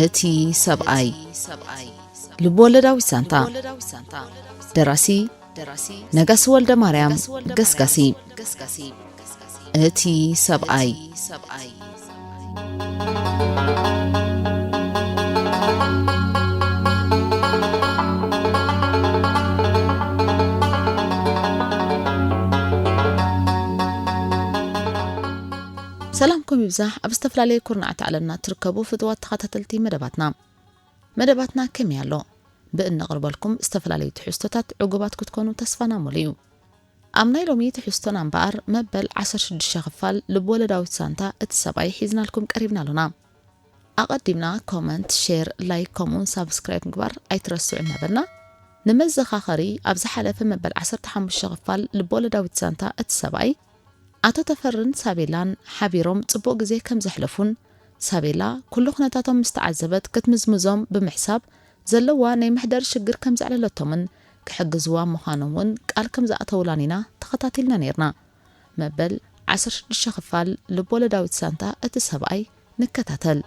እቲ ሰብኣይ። ልብወለዳዊት ዛንታ። ደራሲ ነጋሲ ወልደ ማርያም ገስጋሲ። እቲ ሰብኣይ። ሰላምኩም ይብዛሕ። ኣብ ዝተፈላለየ ኩርናዓት ዓለምና ትርከቡ ፍትዋት ተኸታተልቲ መደባትና፣ መደባትና ከመይ ኣሎ? ብእነቕርበልኩም ዝተፈላለዩ ትሕዝቶታት ዕጉባት ክትኮኑ ተስፋና ሙሉ እዩ። ኣብ ናይ ሎሚ ትሕዝቶና እምበኣር፣ መበል ዓሰርተ ሽዱሽተ ክፋል ልብወለዳዊት ዛንታ እቲ ሰብኣይ ሒዝናልኩም ቀሪብና ኣሎና። ኣቐዲምና ኮመንት፣ ሼር፣ ላይክ ከምኡውን ሳብስክራይብ ምግባር ኣይትረስዑ እናበልና፣ ንመዘኻኸሪ ኣብ ዝሓለፈ መበል ዓሰርተ ሓሙሽተ ክፋል ልብወለዳዊት ዛንታ እቲ ሰብኣይ ኣቶ ተፈርን ሳቤላን ሓቢሮም ጽቡቕ ግዜ ከም ዘሕለፉን ሳቤላ ኩሉ ኩነታቶም ምስ ተዓዘበት ክትምዝምዞም ብምሕሳብ ዘለዋ ናይ መሕደሪ ሽግር ከም ዘዕለለቶምን ክሕግዝዋ ምዃኖም እውን ቃል ከም ዝኣተውላን ኢና ተኸታቲልና ነይርና። መበል ዓሰርተ ሽዱሽተ ክፋል ልብወለዳዊት ዛንታ እቲ ሰብኣይ ንከታተል።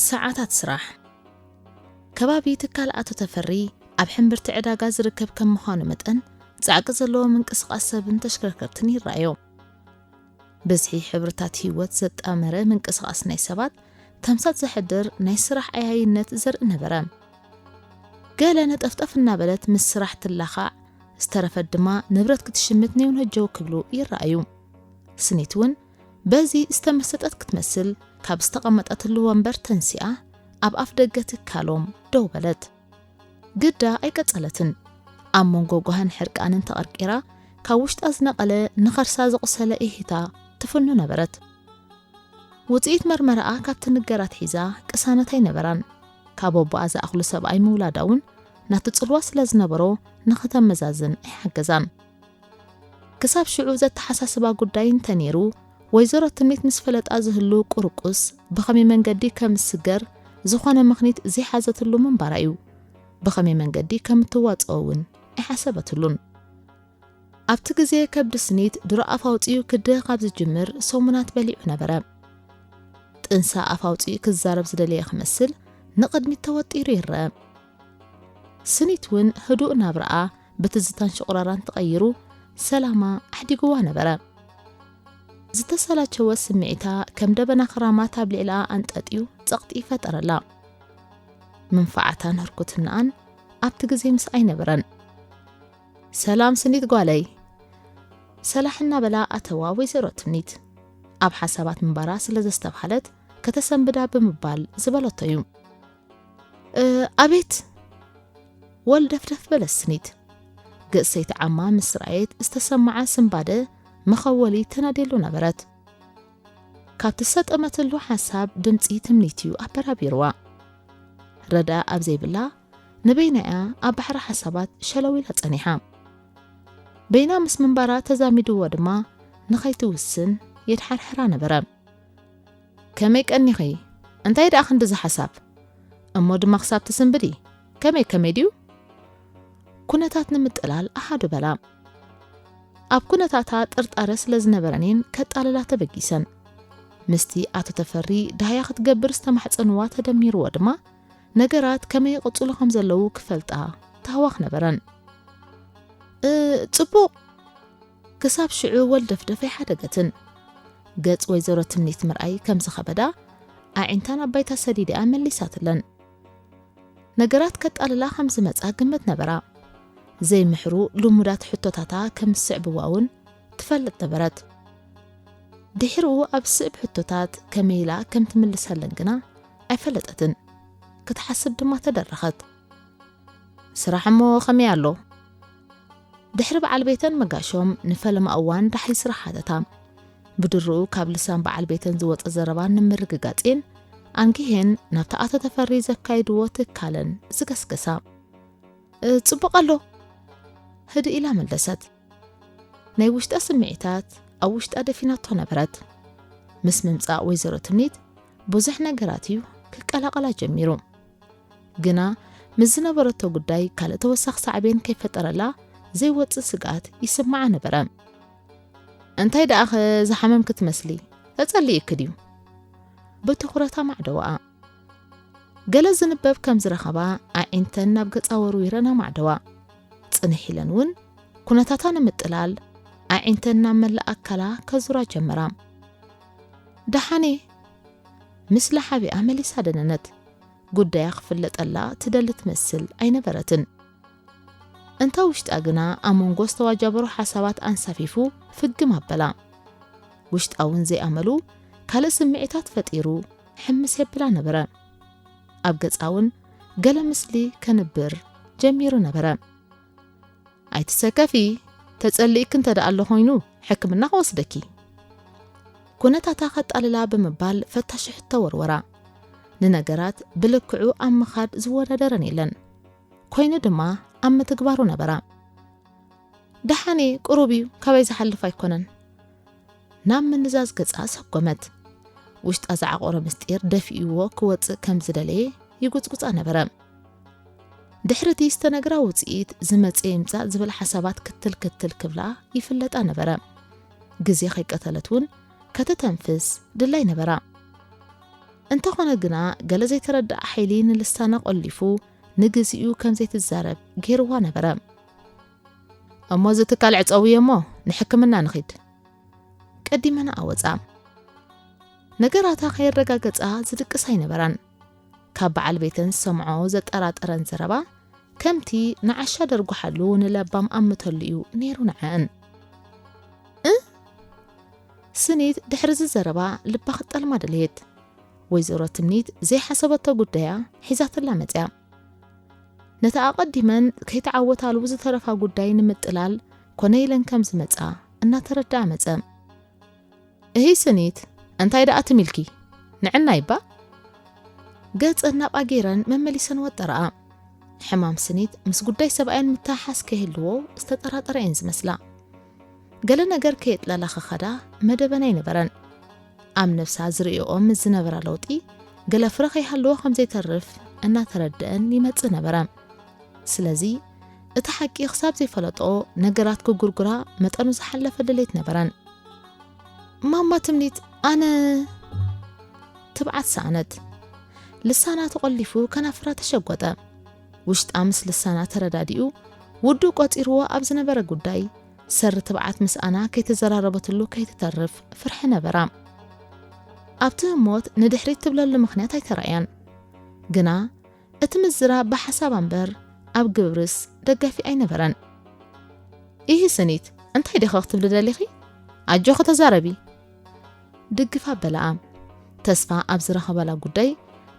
ሰዓታት ስራሕ። ከባቢ ትካል ኣቶ ተፈሪ ኣብ ሕምብርቲ ዕዳጋ ዝርከብ ከም ምዃኑ መጠን፣ ጻዕቂ ዘለዎ ምንቅስቓስ ሰብን ተሽከርከርትን ይረኣዮ። ብዝሒ ሕብርታት ህይወት ዘጣመረ ምንቅስቓስ ናይ ሰባት፣ ተምሳጥ ዘሕድር ናይ ስራሕ ኣያይነት ዘርኢ ነበረ። ገለ ነጠፍጠፍ እናበለት ምስ ስራሕ ትላኻዕ፣ ዝተረፈት ድማ ንብረት ክትሽምት ኔውነጀው ክብሉ ይረኣዩ። ስኒት እውን በዚ ዝተመሰጠት ክትመስል፣ ካብ ዝተቐመጠትሉ ወንበር ተንሲኣ፣ ኣብ ኣፍ ደገ ትካሎም ደው በለት። ግዳ ኣይቀጸለትን። ኣብ መንጎ ጓህን ሕርቃንን ተቐርቂራ፣ ካብ ውሽጣ ዝነቐለ ንኸርሳ ዘቑሰለ እሂታ ትፍኑ ነበረት። ውጽኢት መርመራኣ ካብ ትንገር ኣትሒዛ ቅሳነት ኣይነበራን። ካብ ኣቦኣ ዝኣኽሉ ሰብኣይ ምውላዳ እውን ናቲ ጽልዋ ስለ ዝነበሮ ንኸተመዛዝን ኣይሓገዛን። ክሳብ ሽዑ ዘተሓሳስባ ጉዳይ እንተነይሩ፣ ወይዘሮ ትምኒት ምስ ፈለጣ ዝህሉ ቁርቁስ ብኸመይ መንገዲ ከም ዝስገር ዝኾነ ምኽኒት ዘይሓዘትሉ ምንባራ እዩ። ብኸመይ መንገዲ ከም እትዋጽኦ እውን ኣይሓሰበትሉን። ኣብቲ ግዜ ከብዲ ስኒት ድሮ ኣፍ ኣውጺኡ ክድህ ካብ ዝጅምር ሰሙናት በሊዑ ነበረ። ጥንሳ ኣፍ ኣውጺኡ ክዛረብ ዝደለየ ክመስል ንቕድሚት ተወጢሩ ይረአ። ስኒት እውን ህዱእ ናብራኣ ብትዝታን ሽቑራራን ተቐይሩ ሰላማ ኣሕዲግዋ ነበረ። ዝተሰላቸወ ስምዒታ ከም ደበና ክራማት ኣብ ልዕሊኣ ኣንጠጥዩ ጸቕጢ ፈጠረላ። መንፋዓታን ህርኩትናኣን ኣብቲ ግዜ ምስ ኣይነበረን። "ሰላም ስኒት ጓለይ!" ሰላሕ እናበላ ኣተዋ ወይዘሮ ትምኒት። ኣብ ሓሳባት ምንባራ ስለ ዘስተብሃለት ከተሰንብዳ ብምባል ዝበለቶ እዩ። "እ፣ ኣቤት!" ወልደፍደፍ በለት ስኒት። ገጽ ሰይቲ ዓማ ምስ ረኣየት ዝተሰማዓ ስንባደ መኸወሊ ተናድየሉ ነበረት። ካብ ትሰጠመትሉ ሓሳብ ድምጺ ትምኒት እዩ ኣበራቢርዋ። ረዳ ኣብ ዘይብላ ንበይና እያ ኣብ ባሕሪ ሓሳባት ሸለው ኢላ ጸኒሓ። በይና ምስ ምንባራ ተዛሚድዎ ድማ ንኸይትውስን የድሓርሕራ ነበረ። "ከመይ ቀኒኺ? እንታይ ደኣ ክንድዚ ሓሳብ? እሞ ድማ ክሳብ ትስንብዲ፣ ከመይ ከመይ ድዩ?" ኩነታት ንምጥላል ኣሃዱ በላ። ኣብ ኩነታታ ጥርጣረ ስለ ዝነበረን እየን ከጣልላ ተበጊሰን። ምስቲ ኣቶ ተፈሪ ዳህያ ክትገብር ዝተማሕጸንዋ ተደሚርዎ ድማ፣ ነገራት ከመይ ይቕጽሉ ከም ዘለዉ ክፈልጣ ታህዋኽ ነበረን። "እ፣ ጽቡቕ!" ክሳብ ሽዑ ወልደፍደፍ ኣይሓደገትን። ገጽ ወይዘሮ ትምኒት ምርኣይ ከም ዝኸበዳ፣ ኣዒንታ ናብ ባይታ ሰዲድኣ መሊሳትለን። ነገራት ከጣልላ ከም ዝመጻ ግምት ነበራ። ዘይምሕሩ ልሙዳት ሕቶታታ ከም ዝስዕብዋ እውን ትፈልጥ ነበረት። ድሕሪኡ ኣብ ስዕብ ሕቶታት ከመይ ኢላ ከም ትምልሰለን ግና ኣይፈለጠትን። ክትሓስብ ድማ ተደረኸት። "ስራሕ እሞ ከመይ ኣሎ?" ድሕሪ በዓል ቤተን ምጋሾም ንፈለማ እዋን ዳሕሪ ስራሕ ሓተታ። ብድርኡ ካብ ልሳን በዓል ቤተን ዝወጸ ዘረባ ንምርግጋጽን ኣንጊሄን ናብቲ ኣቶ ተፈሪ ዘካይድዎ ትካለን ዝገስገሳ። "እ፣ ጽቡቕ ኣሎ" ህድእ ኢላ መለሰት። ናይ ውሽጣ ስምዒታት ኣብ ውሽጣ ደፊናቶ ነበረት። ምስ ምምጻእ ወይዘሮ ትምኒት ብዙሕ ነገራት እዩ ክቀላቐላ ጀሚሩ። ግና ምስ ዝነበረቶ ጉዳይ ካልእ ተወሳኺ ሳዕቤን ከይፈጠረላ ዘይወጽእ ስግኣት ይስምዓ ነበረ። "እንታይ ደኣኸ ዝሓመምኪ ትመስሊ? ተጸሊእኪ ድዩ?" ብትኹረት ኣማዕደዋኣ። ገለ ዝንበብ ከም ዝረኸባ ኣዒንተን ናብ ገጻ ወርዊረን ኣማዕደዋ። ጽንሕ ኢለን እውን ኩነታታ ንምጥላል ኣዒንተን ናብ መላእ ኣካላ ከዙራ ጀመራ። "ደሓኔ?" ምስ ለሓቢኣ መሊሳ ደነነት። ጉዳያ ክፍለጠላ ትደሊ ትመስል ኣይነበረትን። እንተ ውሽጣ ግና ኣብ መንጎ ዝተዋጃበሩ ሓሳባት ኣንሳፊፉ ፍግም ኣበላ። ውሽጣ እውን ዘይኣመሉ ካልእ ስምዒታት ፈጢሩ ሕምስ የብላ ነበረ። ኣብ ገጻ እውን ገለ ምስሊ ከንብር ጀሚሩ ነበረ። "ኣይትሰከፊ፣ ተጸሊእኪ እንተ ደኣ ኣሎ ኮይኑ ሕክምና ክወስደኪ" ኩነታታ ከጣልላ ብምባል ፈታሺ ሕቶ ወርወራ። ንነገራት ብልክዑ ኣብ ምኻድ ዝወዳደረን የለን። ኮይኑ ድማ ኣብ ምትግባሩ ነበራ። "ደሓኔ፣ ቁሩብ እዩ፣ ካባይ ዝሓልፍ ኣይኮነን" ናብ ምንዛዝ ገጻ ሰጎመት። ውሽጣ ዝዓቆረ ምስጢር ደፊእዎ ክወጽእ ከም ዝደለየ ይጉጽጉጻ ነበረ። ድሕሪ እቲ ዝተነግራ ውጽኢት ዝመጽእ ይምጻእ ዝብል ሓሳባት ክትል ክትል ክብላ ይፍለጣ ነበረ። ግዜ ከይቀተለት እውን ከተተንፍስ ድላይ ነበራ። እንተኾነ ግና ገለ ዘይተረድኣ ሓይሊ ንልሳና ቆሊፉ ንግዚኡ ከም ዘይትዛረብ ገይርዋ ነበረ። "እሞ እዚ ትካል ዕጸውዮ እሞ ንሕክምና ንኺድ" ቀዲመና ኣወጻ። ነገራታ ከየረጋገጻ ዝድቅስ ኣይነበራን። ካብ በዓል ቤተን ዝሰምዖ ዘጠራጠረን ዘረባ ከምቲ ንዓሻ ደርጉሓሉ ንለባም ኣምተሉ እዩ ነይሩ ንዐን። "እ?" ስኒት ድሕሪ እዚ ዘረባ ልባ ክትጠልማ ደለየት። ወይዘሮ ትምኒት ዘይሓሰበቶ ጉዳያ ሒዛትላ መጽያ። ነቲ ኣቐዲመን ከይተዓወታሉ ዝተረፋ ጉዳይ ንምጥላል ኮነ ኢለን ከም ዝመጻ እናተረድኣ መጸ። "እሂ ስኒት፣ እንታይ ደኣ ትም ኢልኪ? ንዕና ይባ?" ገጸን ናብኣ ገይረን መመሊሰን ወጠረኣ። ሕማም ስኒት ምስ ጉዳይ ሰብኣየን ምትሕሓዝ ከይህልዎ ዝተጠራጠረ እየን ዝመስላ። ገለ ነገር ከየጥለላ ክኸዳ መደበን ኣይነበረን። ኣብ ነብሳ ዝርእዮኦ ምስ ዝነበራ ለውጢ ገለ ፍረ ከይሃልዎ ከም ዘይተርፍ እናተረድአን ይመጽእ ነበረ። ስለዚ እቲ ሓቂ ክሳብ ዘይፈለጦ ነገራት ክጉርጉራ መጠኑ ዝሓለፈ ድሌት ነበረን። "ማማ ትምኒት፣ ኣነ" ትብዓት ሰኣነት። ልሳና ተቖሊፉ ከናፍራ ተሸጎጠ። ውሽጣ ምስ ልሳና ተረዳዲኡ ውዱእ ቆጺርዎ ኣብ ዝነበረ ጉዳይ ሰሪ ትብዓት ምስኣና ከይተዘራረበትሉ ከይትተርፍ ፍርሒ ነበራ። ኣብቲ ህሞት ንድሕሪት ትብለሉ ምኽንያት ኣይተራእያን። ግና እቲ ምዝራብ ብሓሳብ ኣምበር ኣብ ግብርስ ደጋፊ ኣይነበረን። "ኢሂ ስኒት፣ እንታይ ዲኺ ክትብሊ ደሊኺ? ኣጆኺ ተዛረቢ" ድግፍ ኣበላኣ። ተስፋ ኣብ ዝረኸባላ ጉዳይ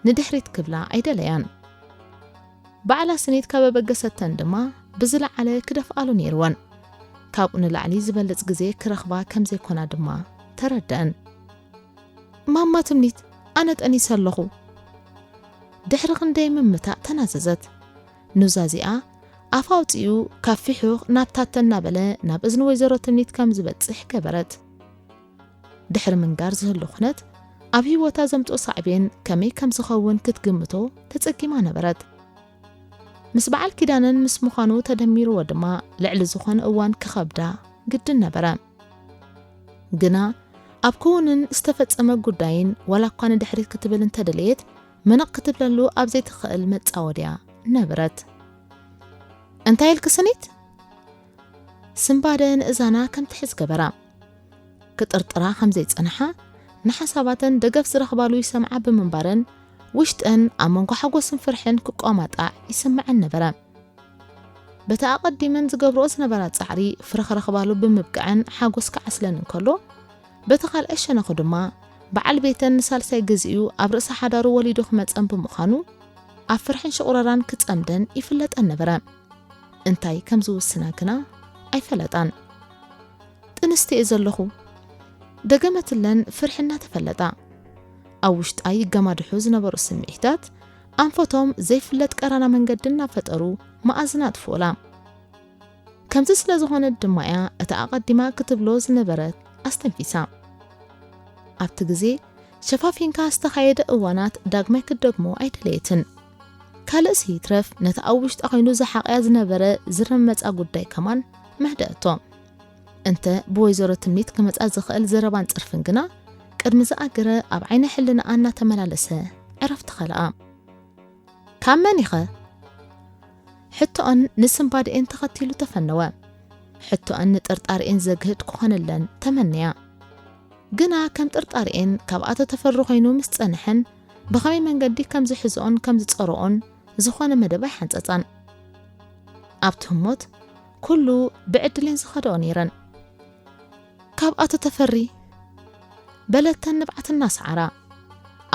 ንድሕሪት ክብላ ኣይደለያን። ባዕላ ስኒት ካብ ኣበገሰተን ድማ ብዝለዓለ ክደፍኣሉ ነይርወን። ካብኡ ንላዕሊ ዝበልጽ ግዜ ክረኽባ ከም ዘይኮና ድማ ተረድአን። "ማማ ትምኒት፣ ኣነ ጠኒሰ ኣለኹ" ድሕሪ ክንደይ ምምታእ ተናዘዘት። ኑዛዚኣ ኣፍ ኣውጺኡ ካብ ፊሑኽ ናብ ታተ እናበለ ናብ እዝኒ ወይዘሮ ትምኒት ከም ዝበጽሕ ገበረት። ድሕሪ ምንጋር ዝህሉ ኩነት ኣብ ህይወታ ዘምጽኦ ሳዕቤን ከመይ ከም ዝኸውን ክትግምቶ ተጸጊማ ነበረት። ምስ በዓል ኪዳነን ምስ ምዃኑ ተደሚርዎ ድማ ልዕሊ ዝኾነ እዋን ክኸብዳ ግድን ነበረ። ግና ኣብ ክውንን ዝተፈጸመ ጉዳይን ዋላ እኳ ንድሕሪት ክትብል እንተደለየት፣ ምንቕ ክትብለሉ ኣብ ዘይትኽእል መጻወድያ ነበረት። "እንታይ ኢልኪ ስኒት?" ስንባደ ንእዛና ከም ትሕዝ ገበራ። ክጥርጥራ ከም ዘይጸንሓ፣ ንሓሳባተን ደገፍ ዝረኽባሉ ይሰምዓ ብምንባረን፣ ውሽጠን ኣብ መንጎ ሓጎስን ፍርሕን ክቋማጣዕ ይስምዐን ነበረ። በቲ ኣቐዲመን ዝገብርኦ ዝነበራ ጻዕሪ ፍረ ክረኽባሉ ብምብቅዐን ሓጎስ ክዓስለን እንከሎ፣ በቲ ካልኣይ ሸነኹ ድማ በዓል ቤተን ንሳልሳይ ግዜኡ ኣብ ርእሲ ሓዳሩ ወሊዱ ክመጸን ብምዃኑ፣ ኣብ ፍርሕን ሽቑረራን ክጸምደን ይፍለጠን ነበረ። እንታይ ከም ዝውስና ግና ኣይፈለጣን። "ጥንስቲ እየ ዘለኹ" ደገመትለን ፍርሒ እናተፈለጣ። ኣብ ውሽጣ ይገማድሑ ዝነበሩ ስምዒታት ኣንፈቶም ዘይፍለጥ ቀራና መንገዲ እናፈጠሩ መኣዝና ኣጥፍኡላ። ከምዚ ስለ ዝኾነት ድማ እያ እታ ኣቐዲማ ክትብሎ ዝነበረት ኣስተንፊሳ። ኣብቲ ግዜ ሸፋፊንካ ዝተኻየደ እዋናት ዳግማይ ክትደግሞ ኣይደለየትን። ካልእሲ ይትረፍ ነቲ ኣብ ውሽጣ ኮይኑ ዝሓቕያ ዝነበረ ዝረመጻ ጉዳይ ከማን መህደእቶ። እንተ ብወይዘሮ ትምኒት ክመጻ ዝኽእል ዘረባን ጽርፍን ግና ቅድሚ ዝኣገረ ኣብ ዓይነ ሕልናኣ እናተመላለሰ ዕረፍቲ ኸልኣ። ካብ መን ኢኸ? ሕቶኣን ንስንባድኤን ተኸቲሉ ተፈነወ። ሕቶኣን ንጥርጣርኤን ዘግህድ ክኾነለን ተመነያ። ግና ከም ጥርጣርኤን ካብ ኣቶ ተፈሪ ኮይኑ ምስ ጸንሐን ብኸመይ መንገዲ ከም ዝሕዝኦን ከም ዝጸርኦን ዝኾነ መደብ ኣይሓንጸጻን። ኣብቲ ህሞት ኩሉ ብዕድሌን ዝኸደኦ ነይረን። ካብ ኣቶ ተፈሪ በለተን ንብዓት እናሰዓራ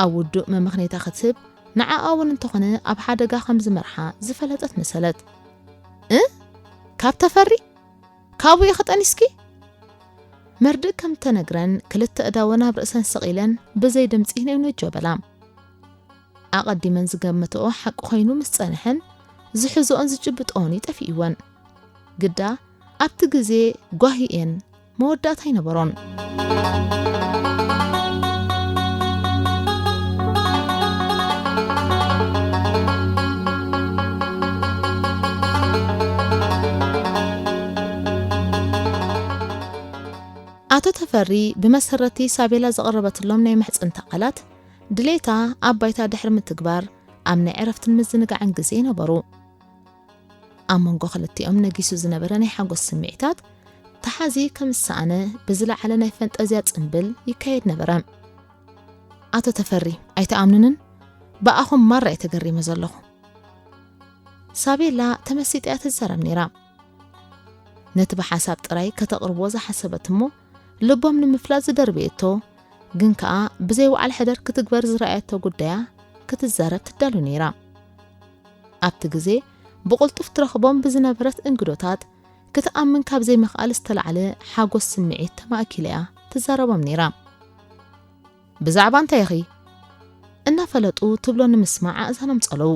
ኣብ ውዱእ መመኽኔታ ክትህብ ንዓኣ እውን እንተኾነ ኣብ ሓደጋ ከም ዝመርሓ ዝፈለጠት መሰለት። እ ካብ ተፈሪ ካብኡ ኢኺ ጠኒስኪ? መርድእ ከም ተነግረን ክልተ እዳወን ኣብ ርእሰን ስቕ ኢለን ብዘይ ድምጺ ነውነጆ በላ። ኣቐዲመን ዝገመተኦ ሓቂ ኮይኑ ምስ ጸንሐን ዝሕዝኦን ዝጭብጥኦን ይጠፊእወን። ግዳ ኣብቲ ግዜ ጓሂኤን መወዳእታ ኣይነበሮን። ኣቶ ተፈሪ ብመሰረቲ ሳቤላ ዘቕረበትሎም ናይ ምሕጽንታ ቃላት ድሌታ ኣብ ባይታ ድሕሪ ምትግባር ኣብ ናይ ዕረፍትን ምዝንጋዕን ግዜ ነበሩ። ኣብ መንጎ ክልቲኦም ነጊሱ ዝነበረ ናይ ሓጎስ ስምዒታት ተሓዚ ከም ዝሰኣነ ብዝለዓለ ናይ ፈንጠዝያ ጽምብል ይካየድ ነበረ። ኣቶ ተፈሪ ኣይትኣምኑንን? ብኣኹም ማራ እየ ተገሪመ ዘለኹ። ሳቤላ ተመሲጣ እያ ትዛረብ ነይራ። ነቲ ብሓሳብ ጥራይ ከተቕርቦ ዝሓሰበት እሞ ልቦም ንምፍላጥ ዝደርበየቶ ግን ከኣ ብዘይ ወዓል ሕደር ክትግበር ዝረኣየቶ ጉዳያ ክትዛረብ ትዳሉ ነይራ። ኣብቲ ግዜ ብቕልጡፍ ትረኽቦም ብዝነበረት እንግዶታት ክትኣምን ካብ ዘይምኽኣል ዝተላዕለ ሓጎስ ስምዒት ተማእኪላ እያ ትዛረቦም ነይራ። ብዛዕባ እንታይ ኢኺ? እናፈለጡ ትብሎ ንምስማዕ ኣእዛኖም ጸለዉ።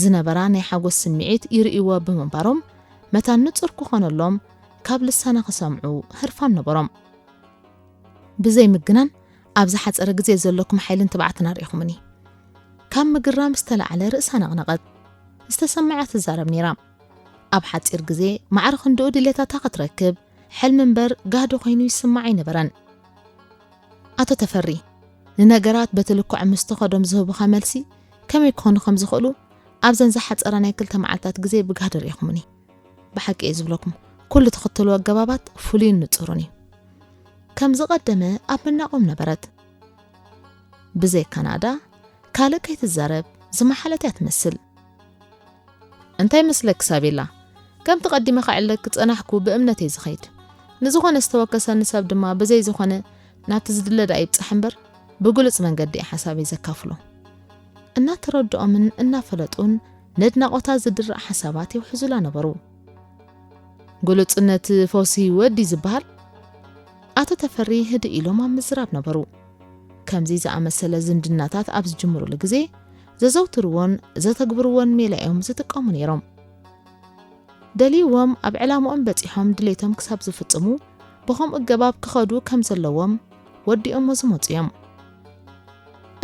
ዝነበራ ናይ ሓጎስ ስምዒት ይርእይዎ ብምንባሮም መታን ንጹር ክኾነሎም ካብ ልሳና ክሰምዑ ህርፋን ነበሮም። ብዘይ ምግናን ኣብ ዝሓጸረ ግዜ ዘለኩም ሓይልን ትብዓትን ኣርኢኹምኒ። ካብ ምግራም ዝተላዕለ ርእሳ ነቕነቐት። ዝተሰምዓ ትዛረብ ነይራ። ኣብ ሓጺር ግዜ ማዕረ ክንድኡ ድሌታታ ክትረክብ ሕልሚ እምበር ጋህዲ ኮይኑ ይስማዕ ኣይነበረን። ኣቶ ተፈሪ፣ ንነገራት በቲ ልክዖም ምስ ተኸዶም ዝህቡኻ መልሲ ከመይ ክኾኑ ከም ዝኽእሉ ኣብዘን ዝሓጸራ ናይ ክልተ መዓልታት ግዜ ብጋህዲ ርኢኹምኒ። ብሓቂ እየ ዝብለኩም፣ ኩሉ ትኽተልዎ ኣገባባት ፍሉይን ንጹርን እዩ። ከም ዝቐደመ ኣብ ምናቖም ነበረት። ብዘይ ካናዳ ካልእ ከይትዛረብ ዝመሓለት እያ ትመስል። እንታይ መስለኪ ሳቤላ? ከምቲ ቀዲመ ከዕለኪ ዝጸናሕኩ ብእምነት እየ ዝኸይድ። ንዝኾነ ዝተወከሰኒ ሰብ ድማ ብዘይ ዝኾነ ናብቲ ዝድለ ደኣ ይብጻሕ እምበር ብግሉጽ መንገዲ እየ ሓሳበይ ዘካፍሎ። እናተረድኦምን እናፈለጡን ነድናቖታ ዝድርእ ሓሳባት የውሕዙላ ነበሩ። ግሉጽነት ፈውሲ ህይወት ድዩ ዝበሃል? ኣቶ ተፈሪ ህድእ ኢሎም ኣብ ምዝራብ ነበሩ። ከምዚ ዝኣመሰለ ዝምድናታት ኣብ ዝጅምሩሉ ግዜ ዘዘውትርዎን ዘተግብርዎን ሜላ እዮም ዝጥቀሙ ነይሮም። ደልይዎም ኣብ ዕላምኦም በጺሖም ድሌቶም ክሳብ ዝፍጽሙ ብኸምኡ ኣገባብ ክኸዱ ከም ዘለዎም ወዲኦሞ ዝመጹ እዮም።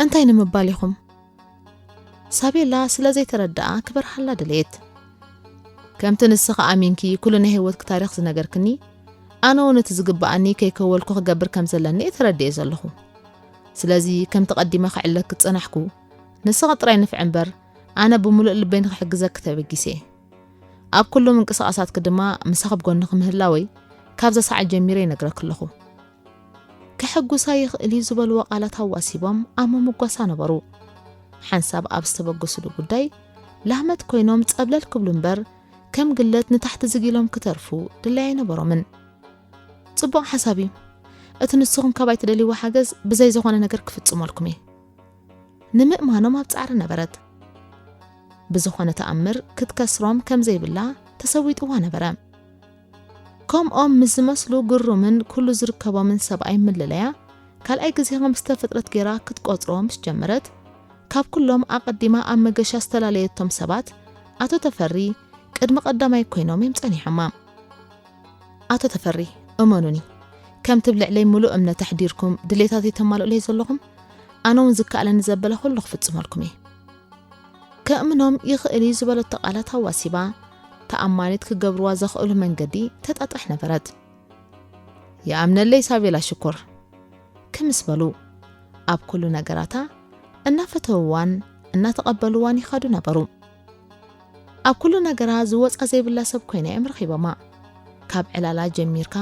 እንታይ ንምባል ኢኹም? ሳቤላ ስለ ዘይተረድኣ ክበርሃላ ደለየት። ከምቲ ንስኺ ኣሚንኪ ኩሉ ናይ ህይወትኪ ታሪኽ ዝነገርክኒ፣ ኣነ እውን እቲ ዝግብኣኒ ከይከወልኩ ክገብር ከም ዘለኒ እየ ተረዲኤ ዘለኹ። ስለዚ ከምቲ ቀዲመ ክዕለኪ ዝጸናሕኩ፣ ንስኺ ጥራይ ንፍዒ እምበር፣ ኣነ ብምሉእ ልበይ ንኽሕግዘኪ ተበጊሰ እየ። ኣብ ኩሉ ምንቅስቓሳትኪ ድማ ምሳኺ ኣብ ጎንኺ ምህላወይ ካብዛ ሰዓት ጀሚረ ይነግረኪ ኣለኹ። ከሐጉሳ ይኽእል እዩ ዝበልዎ ቃላት ኣዋሲቦም ኣብ ምምጓሳ ነበሩ። ሓንሳብ ኣብ ዝተበገሱሉ ጉዳይ ላህመት ኮይኖም ጸብለል ክብሉ እምበር ከም ግለት ንታሕቲ ዝጊሎም ክተርፉ ድላይ ኣይነበሮምን። ጽቡቕ ሓሳብ እዩ። እቲ ንስኹም ካባይ ትደልይዎ ሓገዝ ብዘይ ዝኾነ ነገር ክፍጽመልኩም እየ። ንምእማኖም ኣብ ጻዕሪ ነበረት። ብዝኾነ ተኣምር ክትከስሮም ከም ዘይብላ ተሰዊጥዋ ነበረ። ከምኦም ምስ ዝመስሉ ግሩምን ኩሉ ዝርከቦምን ሰብኣይ ምልለያ ካልኣይ ግዜ ከም ዝተፈጥረት ገይራ ክትቆጽሮ ምስ ጀመረት፣ ካብ ኩሎም ኣቐዲማ ኣብ መገሻ ዝተላለየቶም ሰባት ኣቶ ተፈሪ ቅድሚ ቀዳማይ ኮይኖም እዮም ጸኒሖማ። ኣቶ ተፈሪ፣ እመኑኒ፣ ከምቲ ኣብ ልዕለይ ምሉእ እምነት ኣሕዲርኩም ድሌታተይ ተማልኡለይ ዘለኹም፣ ኣነ እውን ዝከኣለኒ ዘበለ ኩሉ ክፍጽመልኩም እየ። ከእምኖም ይኽእል እዩ ዝበለቶ ቃላት ኣዋሲባ፣ ተኣማኒት ክገብርዋ ዘኽእሉ መንገዲ ተጣጥሕ ነበረት። ይኣምነለይ ሳቤላ ሽኮር፣ ክምስ በሉ፣ ኣብ ኩሉ ነገራታ እናፈተውዋን እናተቐበልዋን ይኸዱ ነበሩ። ኣብ ኩሉ ነገራ ዝወጻ ዘይብላ ሰብ ኮይና እዮም ረኺቦማ። ካብ ዕላላ ጀሚርካ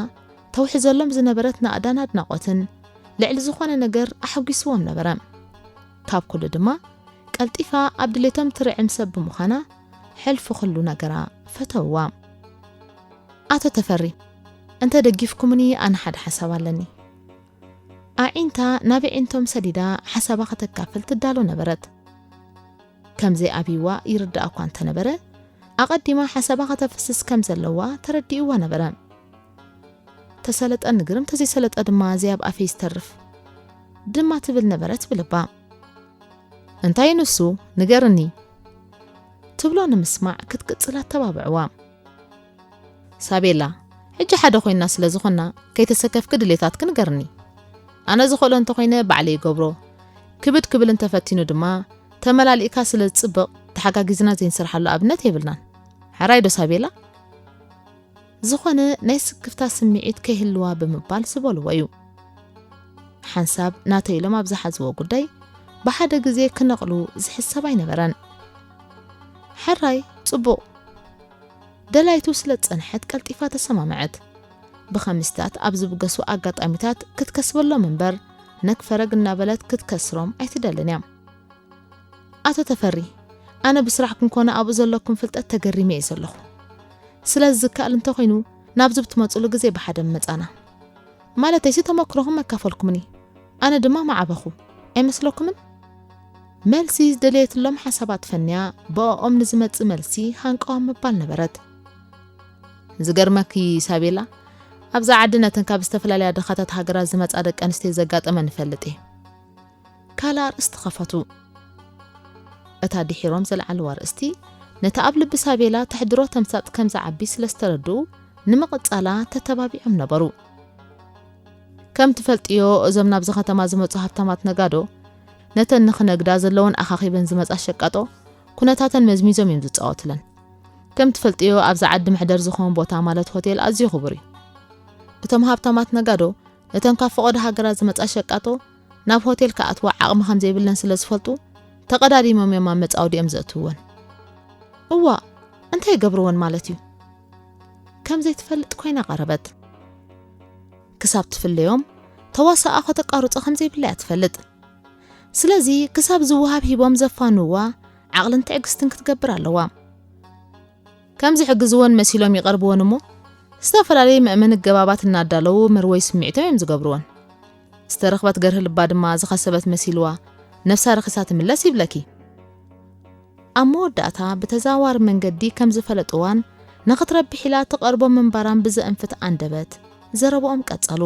ተውሕዘሎም ዝነበረት ናእዳን ኣድናቖትን ልዕሊ ዝኾነ ነገር ኣሐጒስዎም ነበረ። ካብ ኩሉ ድማ ቀልጢፋ ኣብ ድሌቶም ትርዕም ሰብ ብምዃና ሕልፊ ኩሉ ነገራ ፈተውዋ። ኣቶ ተፈሪ፣ እንተ ደጊፍኩምኒ ኣነ ሓደ ሓሳብ ኣለኒ። ኣዒንታ ናብ ኣዒንቶም ሰዲዳ ሓሳባ ከተካፍል ትዳሎ ነበረት። ከም ዘይኣብይዋ ይርዳእ እኳ እንተነበረ፣ ኣቐዲማ ሓሳባ ከተፍስስ ከም ዘለዋ ተረዲእዋ ነበረ። ተሰለጠ ንግርም፣ ተዘይሰለጠ ድማ ዘይኣብ ኣፈይ ዝተርፍ ድማ ትብል ነበረት ብልባ። እንታይ ንሱ? ንገርኒ። ትብሎ ንምስማዕ ክትቅጽል ኣተባብዕዋ። ሳቤላ፣ ሕጂ ሓደ ኮይና ስለ ዝኾና፣ ከይተሰከፍኪ ድሌታትኪ ንገርኒ። ኣነ ዝኽእሎ እንተኾይነ ባዕለ ይገብሮ። ክብድ ክብል እንተፈቲኑ ድማ፣ ተመላሊእካ ስለ ዝጽብቕ፣ ተሓጋጊዝና ዘይንሰርሓሉ ኣብነት የብልናን። ሕራይ ዶ ሳቤላ? ዝኾነ ናይ ስክፍታ ስምዒት ከይህልዋ ብምባል ዝበልዎ እዩ። ሓንሳብ ናተይ ኢሎም ኣብ ዝሓዝዎ ጉዳይ ብሓደ ግዜ ክነቕሉ ዝሕሰብ ኣይነበረን። ሕራይ፣ ጽቡቕ። ደላይቱ ስለ ዝጸንሐት ቀልጢፋ ተሰማምዐት። ብኸምስታት ኣብ ዝብገሱ ኣጋጣሚታት ክትከስበሎም እምበር፣ ነግ ፈረግ እናበለት ክትከስሮም ኣይትደልን እያ። ኣቶ ተፈሪ፣ ኣነ ብስራሕኩም ኮነ ኣብኡ ዘለኩም ፍልጠት ተገሪመ እየ ዘለኹ። ስለዚ ዝከኣል እንተኾይኑ፣ ናብዚ ብትመጹሉ ግዜ ብሓደ ምመጻና። ማለተይሲ ተመክሮኹም መካፈልኩምኒ፣ ኣነ ድማ መዓበኹ። ኣይመስለኩምን? መልሲ ዝደለየትሎም ሓሳባት ፈንያ፣ ብኦኦም ንዝመጽእ መልሲ ሃንቀዋ ምባል ነበረት። ዝገርመኪ ሳቤላ፣ ኣብዛ ዓዲ ነተን ካብ ዝተፈላለያ ድኻታት ሃገራት ዝመጻ ደቂ ኣንስትዮ ዘጋጠመን ይፈልጥ እየ። ካልእ ኣርእስቲ ከፈቱ። እታ ድሒሮም ዘልዓልዋ ኣርእስቲ፣ ነቲ ኣብ ልቢ ሳቤላ ተሕድሮ ተምሳጥ ከም ዝዓቢ ስለ ዝተረድኡ፣ ንምቕጻላ ተተባቢዖም ነበሩ። ከም ትፈልጥዮ፣ እዞም ናብዚ ከተማ ዝመጹ ሃብታማት ነጋዶ፣ ነተን ንኽነግዳ ዘለወን ኣኻኺበን ዝመጻ ሸቃጦ፣ ኩነታተን መዝሚዞም እዮም ዝጻወቱለን። ከም ትፈልጥዮ፣ ኣብዛ ዓዲ መሕደር ዝኸውን ቦታ ማለት ሆቴል ኣዝዩ ክቡር እዩ። እቶም ሃብታማት ነጋዶ፣ ነተን ካብ ፈቐዶ ሃገራት ዝመጻ ሸቃጦ፣ ናብ ሆቴል ክኣትዋ ዓቕሚ ከም ዘይብለን ስለ ዝፈልጡ፣ ተቐዳዲሞም እዮም ኣብ መጻወዲኦም ዘእትውወን። እዋእ፣ እንታይ ይገብርወን ማለት እዩ? ከም ዘይትፈልጥ ኮይና ቀረበት። ክሳብ ትፍለዮም፣ ተዋሳኣ ከተቃርጾ ከም ዘይብላ እያ ትፈልጥ። ስለዚ፣ ክሳብ ዝወሃብ ሂቦም ዘፋንውዋ፣ ዓቕልን ትዕግስትን ክትገብር ኣለዋ። ከም ዝሕግዝወን መሲሎም ይቐርብወን እሞ፣ ዝተፈላለዩ መእመኒ ገባባት እናዳለዉ መርወይ ስምዒቶም እዮም ዝገብርወን። ዝተረኽበት ገርሂ ልባ ድማ ዝኸሰበት መሲልዋ፣ ነፍሳ ረኺሳ ትምለስ ይብለኪ። ኣብ መወዳእታ ብተዘዋዋሪ መንገዲ ከም ዝፈለጥዋን ንኽትረብሕ ኢላ ትቐርቦ ምንባራን ብዘእንፍት ኣንደበት ዘረብኦም ቀጸሉ።